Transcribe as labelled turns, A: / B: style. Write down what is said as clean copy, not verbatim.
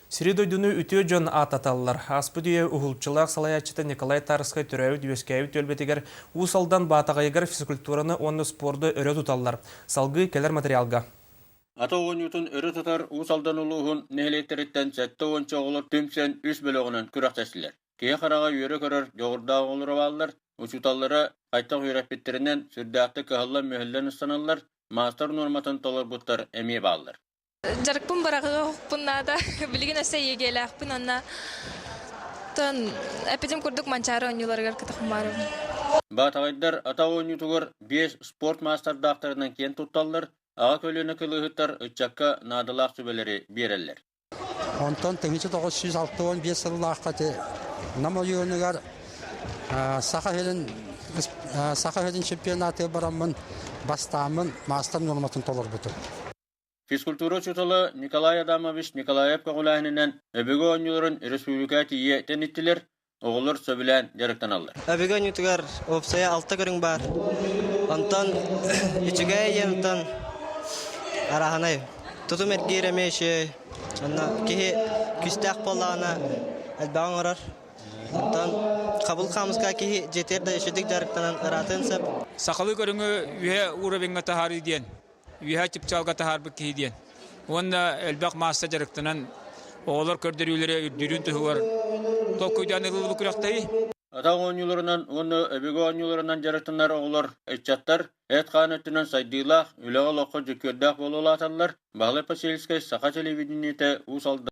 A: Сири-дойдуну үтүө дьон ааттаталлар. Ааспыт үйэ уһулуччулаах салайааччыта Николай Тарскай төрөөбүт-үөскээбит түөлбэтигэр Уус Алдан Баатаҕайыгар физкультураны уонна спорду өрө туталлар. Салгыы кэлэр материалга.
B: Ата оонньуутун өрө тутар Уус Алдан улууһун нэһилиэктэриттэн 70 оҕолор түмсэн үс бөлөҕүнэн күрэхтэстилэр. Киһи хараҕа үөрэ көрөр дьоҕурдаах оҕолоро бааллар, учууталлара хайдах үөрэппиттэринэн сүрдээхтик кыһаллан-мүһэллэн ыстаналлар, маастар нуорматын толорбуттар эмиэ бааллар.
C: Дьарыкпын быраҕыахпын наада. Билигин өссө ЕГЭ-лээхпин уонна тон эппитим курдук Манчаары оонньууларыгар кытахмаарыбын.
B: Баатаҕайдар атах оонньуутугар биэс спорт маастардаахтарынан киэн тутталлар, аҕа көлүөнэ кылыыһыттар ыччакка наадалаах сүбэлэри биэрэллэр.
D: Онтон 1965 сыллаахха Нам ойуунугар Саха сирин Саха сирин чемпионатыгар бараммын бастааммын маастар нуорматын толорбутум.
B: Физкультура учуутала Николай Адамович Николаев көҕүлээһининэн өбүгэ оонньууларын республика тиийэ тэниттилэр, оҕолор сөбүлээн дьарыктаналлар.
E: Өбүгэ оонньуутугар уопсайа алта көрүҥ баар. Онтон үчүгэй онтон арааһынай тутум эргиир эмиэ үчүгэй. Онно киһи күүстээх буоллаҕына элбэҕи оҥорор. Онтон хабыл хаамыска киһи дьиэтигэр да үчүгдүк дьарыктанан ыраатыан сөп.
F: Сахалыы көрүҥү үһэ уровеҥҥа таһаарыы диэн үөһэ чыпчаалга таһаарбыт киһи диэн. Уонна элбэх маасса дьарыктанан оҕолор көрдөрүүлэрэ үрдүүрүн туһугар толкуйдаан ылыллыбыт күрэхтэһии.
B: Атах оонньууларынан уонна өбүгэ оонньууларынан дьарыктанар оҕолор, ыччаттар эт-хаан өттүнэн сайдыылаах, үлэҕэ-олоххо дьүккүөрдээх буола улааталлар. Баһылай Посельскай, Саха телевидениетэ, Уус Алдан.